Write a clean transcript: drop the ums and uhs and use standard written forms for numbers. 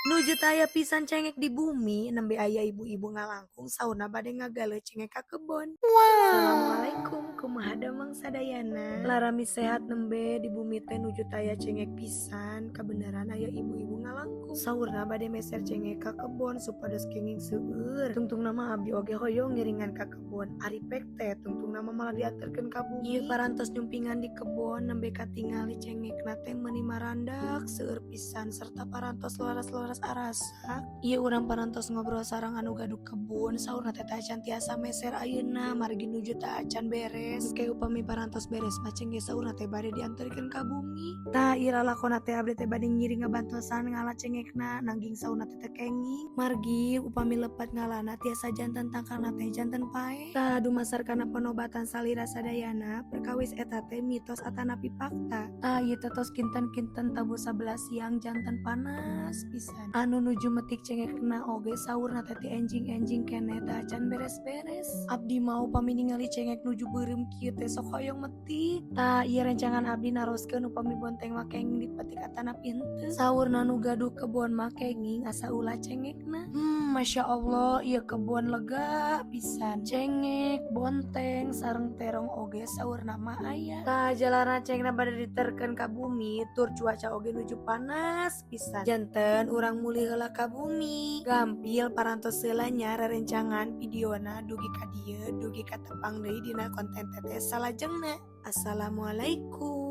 Nuju teu aya pisan cengek di bumi, nembe aya ibu-ibu ngalangkung saurna bade ngagaleuh cengek ka kebon. Assalamualaikum, kumaha damang sadayana? Larami sehat? Nembe di bumi teh nuju teu aya cengek pisan, kabeneran aya ibu-ibu ngalangkung. Saurna bade meser cengek ka kebon supados kenging seueur. Tungtungna mah abdi oge hoyong ngiringan ka kebon. Ari pek teh tungtungna mah malah dianterkeun ka bumi. Ieu parantos nyumpingan di kebon, nembe katingali cengekna teh meuni marandak seueur pisan serta parantos leres-leres arasak. Ieu urang parantos ngobrol sareng anu gaduh kebun, saurna teh tacan tiasa meser ayeuna margi nuju teu acan beres. Engke upami parantos beres mah cengek saurna teh bade dianterkeun ka bumi. Tah, ieu lalakonna teh abdi teh bade ngiring ngabantosan ngala cengekna, nanging saurna teh teu kenging. Margi upami lepat ngalana tiasa janten tangkalna teh janten paeh. Tah, dumasar kana panobatan salira sadayana, perkawis eta teh mitos atanapi fakta? Tah, ieu teh tos kinten-kinten tabuh 11 siang, janten panas pisan. Anu nuju metik cengekna oge saurna teh ti enjing-enjing keneh teu acan beres-beres. Abdi mah upami ningali cengek nuju beureum kieu teh sok hoyong metik. Tah, ieu rencangan abdi naroskeun, upami bonteng mah kenging dipetik atanapi henteu? Saurna nu gaduh kebon mah kenging, asa ulah cengekna. Masya Allah, ieu kebon lega pisan. Cengek, bonteng, sareng terong oge saurna mah aya. Tah, jalarna cengekna bade diterkeun ka bumi, tur cuaca oge nuju panas pisan. Janten urang mulih heula ka bumi. Gampil parantos heula nya rerencangan videona dugi ka dieu, dugi ka tepang deui dina konten Teteh salajengna. Assalamualaikum.